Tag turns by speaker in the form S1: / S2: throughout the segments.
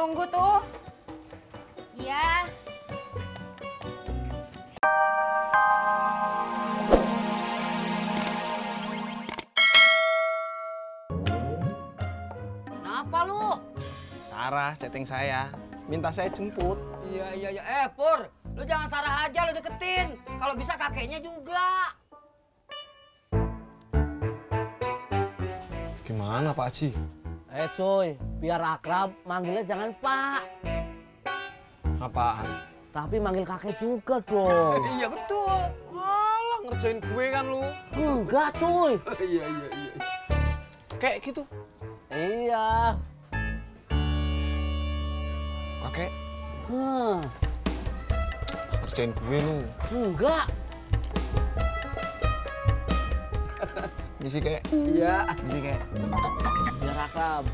S1: nunggu tuh. Iya.
S2: Kenapa lu?
S3: Sarah chatting saya, minta saya jemput.
S2: Iya. Pur, lu jangan Sarah aja lu deketin. Kalau bisa kakeknya juga.
S3: Gimana Pak Haji?
S4: Cuy, biar akrab manggilnya jangan Pak.
S3: Apaan?
S4: Tapi manggil kakek juga dong.
S2: Iya betul.
S3: Alah ngerjain gue kan lu.
S4: Enggak cuy.
S2: Iya.
S3: Kayak gitu.
S4: Iya.
S3: Kakek, ngerjain gue lu.
S4: Enggak.
S3: Gisi kayak.
S2: Iya.
S3: Gisi kayak.
S4: Biar akrab.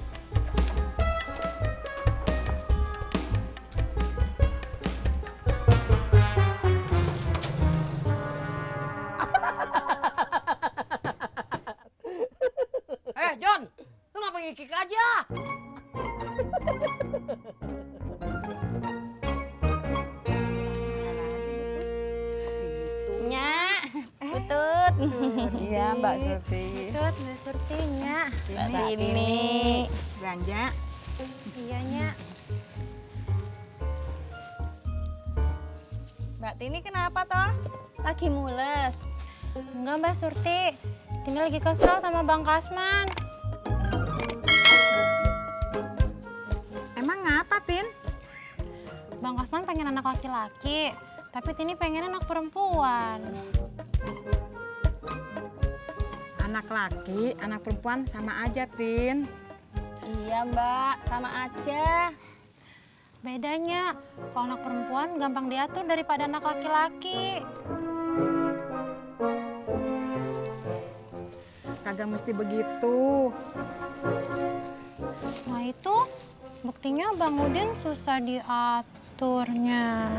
S2: John, lu ngapa ngikik aja?
S1: Nyak, Tutut.
S5: Iya, Mbak Surti.
S1: Tut, Mbak Surti, Nyak.
S5: Mbak
S1: Ini.
S5: Belanja.
S1: Iya, Nyak. Mbak Tini kenapa toh? Lagi mules?
S6: Enggak, Mbak Surti. Tini lagi kesel sama Bang Kasman.
S5: Emang ngapa, Tin?
S6: Bang Kasman pengen anak laki-laki, tapi Tini pengen anak perempuan.
S5: Anak laki, anak perempuan sama aja, Tin.
S1: Iya, Mbak. Sama aja.
S6: Bedanya, kalau anak perempuan gampang diatur daripada anak laki-laki.
S5: Kagak mesti begitu.
S6: Nah itu, buktinya Bang Udin susah diaturnya.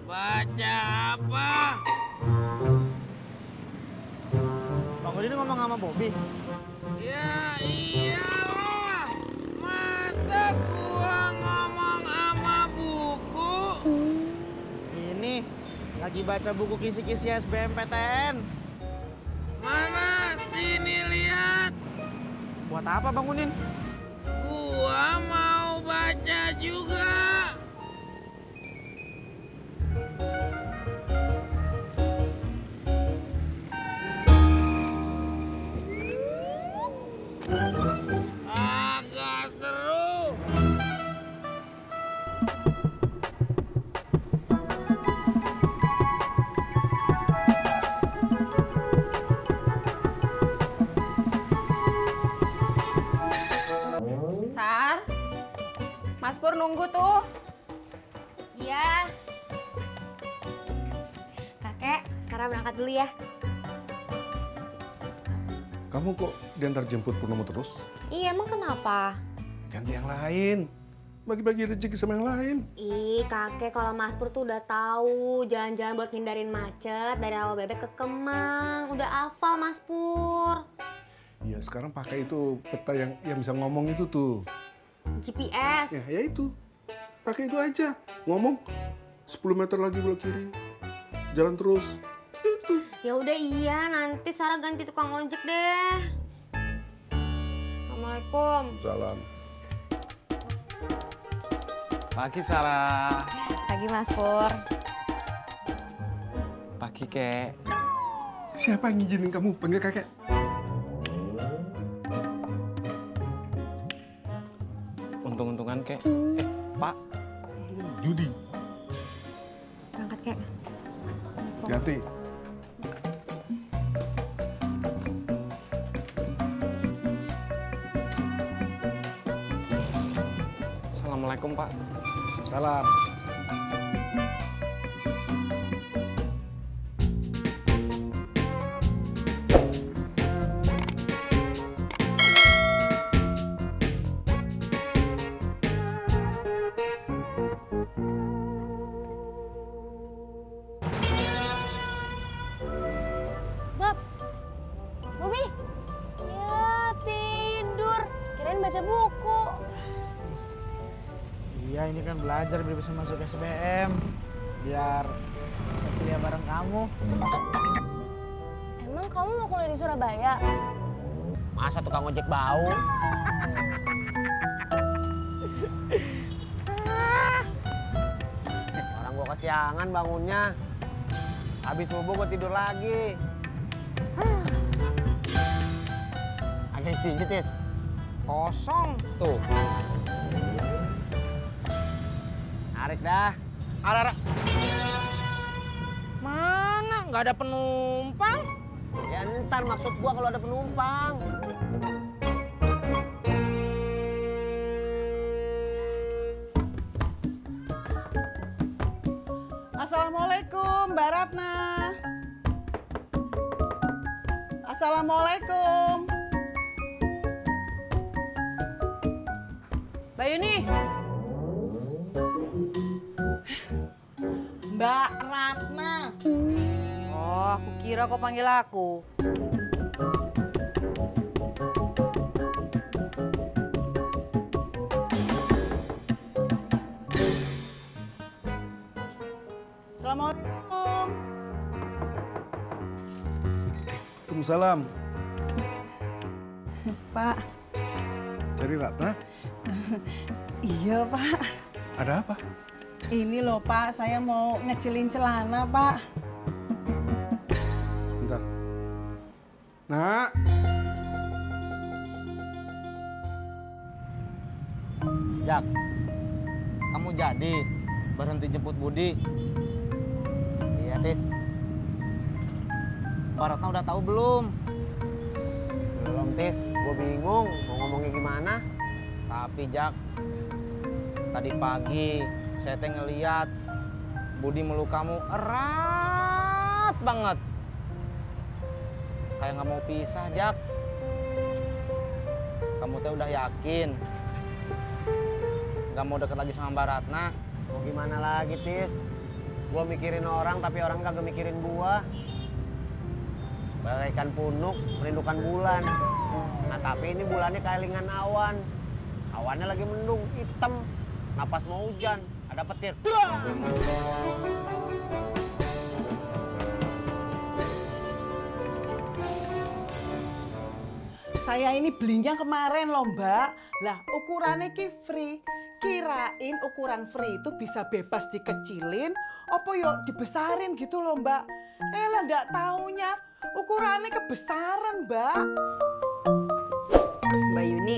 S2: Baca apa?
S3: Bang Udin ngomong sama Bobby.
S2: Ya iyalah. Masa gua ngomong sama buku?
S3: Ini lagi baca buku kisi-kisi SBMPTN.
S2: Mana sini lihat.
S3: Buat apa Bang Udin?
S2: Gua mau baca juga. Agak seru.
S1: Sar, Mas Pur nunggu tuh. Iya. Kakek, Sarah berangkat dulu ya.
S7: Kamu kok diantar jemput Purnomo terus?
S1: Iya, emang kenapa?
S7: Ganti yang lain. Bagi-bagi rezeki sama yang lain.
S1: Ih, kakek kalau Mas Pur tuh udah tahu jalan-jalan buat hindarin macet dari Rawabebek ke Kemang. Udah hafal Mas Pur.
S7: Iya, sekarang pakai itu peta yang bisa ngomong itu tuh.
S1: GPS.
S7: Ya itu. Pakai itu aja. Ngomong 10 meter lagi belok kiri. Jalan terus. Itu.
S1: Ya udah iya, nanti Sarah ganti tukang ojek deh. Assalamualaikum.
S7: Salam.
S3: Pagi Sarah.
S1: Pagi Mas Pur.
S3: Pagi Kek.
S7: Siapa yang ngizinin kamu panggil kakek?
S3: Untung-untungan Kek. Pak.
S7: Judi.
S1: Berangkat Kek.
S7: Ganti.
S3: Assalamualaikum Pak.
S7: Salam.
S8: Iya, ini kan belajar biar bisa masuk SBM. Biar bisa kuliah bareng kamu.
S6: Emang kamu mau kuliah di Surabaya?
S4: Masa tukang ojek bau? Orang gua kesiangan bangunnya. Habis subuh gua tidur lagi. Ada isinya, Tis?
S3: Kosong tuh.
S4: Tarik dah.
S3: Ara. Mana? Nggak ada penumpang?
S4: Ya ntar maksud gua kalau ada penumpang.
S9: Assalamualaikum, Mbak Ratna. Assalamualaikum.
S6: Mbak Yuni.
S9: Mbak Ratna.
S6: Oh, aku kira kau panggil aku.
S9: Assalamualaikum.
S7: Waalaikumsalam.
S9: Pak.
S7: Cari Ratna?
S9: Iya, Pak.
S7: Ada apa?
S9: Ini loh, Pak. Saya mau ngecilin celana, Pak.
S7: Bentar. Nak.
S3: Jak, kamu jadi berhenti jemput Budi?
S4: Iya, Tis.
S3: Mbak Ratna udah tahu belum?
S4: Belum, Tis. Gua bingung mau ngomongnya gimana.
S3: Tapi Jak, tadi pagi saya teh ngeliat Budi meluk kamu erat banget. Kayak nggak mau pisah, Jak. Kamu teh udah yakin nggak mau deket lagi sama Mbak Ratna?
S4: Mau gimana lagi, Tis? Gua mikirin orang tapi orang kagak mikirin gua. Bagaikan punuk merindukan bulan. Nah tapi ini bulannya kayak awan. Awannya lagi mendung, hitam. Napas mau hujan, ada petir.
S9: Saya ini belinya kemarin loh, Mbak. Lah, ukurannya ki free. Kirain ukuran free itu bisa bebas dikecilin, apa yuk dibesarin gitu loh, Mbak. Lah, ndak taunya ukurannya kebesaran, Mbak.
S1: Mbak Yuni,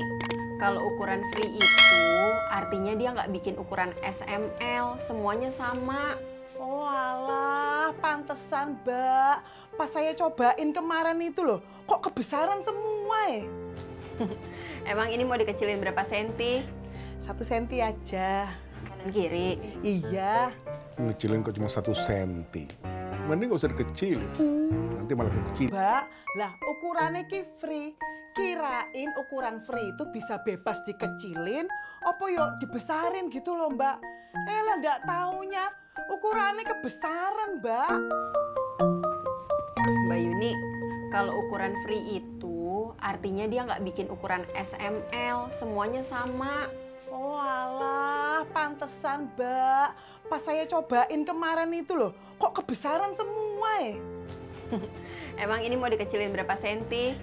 S1: kalau ukuran free itu artinya dia nggak bikin ukuran SML, semuanya sama.
S9: Oh alah, pantesan, Mbak. Pas saya cobain kemarin itu loh, kok kebesaran semua ya?
S1: Emang ini mau dikecilin berapa senti?
S9: 1 senti aja.
S1: Kanan kiri?
S9: Iya.
S7: Ngecilin kok cuma 1 senti. Mending gak usah dikecilin. Nanti malah kecil.
S9: Mbak, lah ukurannya ki free. Kirain ukuran free itu bisa bebas dikecilin, apa yuk dibesarin gitu loh, Mbak. Lah, ndak taunya ukurannya kebesaran, Mbak.
S1: Mbak Yuni, kalau ukuran free itu artinya dia nggak bikin ukuran SML, semuanya sama.
S9: Oh alah, pantesan, Mbak. Pas saya cobain kemarin itu loh, kok kebesaran semua ya?
S1: Emang ini mau dikecilin berapa senti?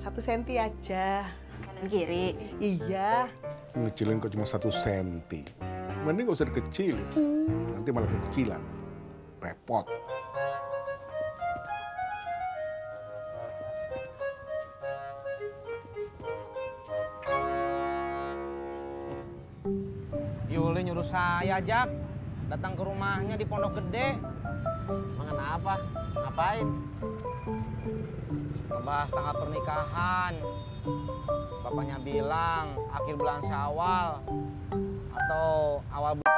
S9: 1 senti aja.
S1: Kanan kiri?
S9: Iya.
S7: Ngecilin kok cuma 1 senti. Mending gak usah dikecilin. Nanti malah kecilan. Repot.
S3: Yuli nyuruh saya, Jak, datang ke rumahnya di Pondok Gede.
S4: Emang kenapa? Ngapain?
S3: Ngebahas tanggal pernikahan. Bapaknya bilang akhir bulan Syawal atau awal bulan...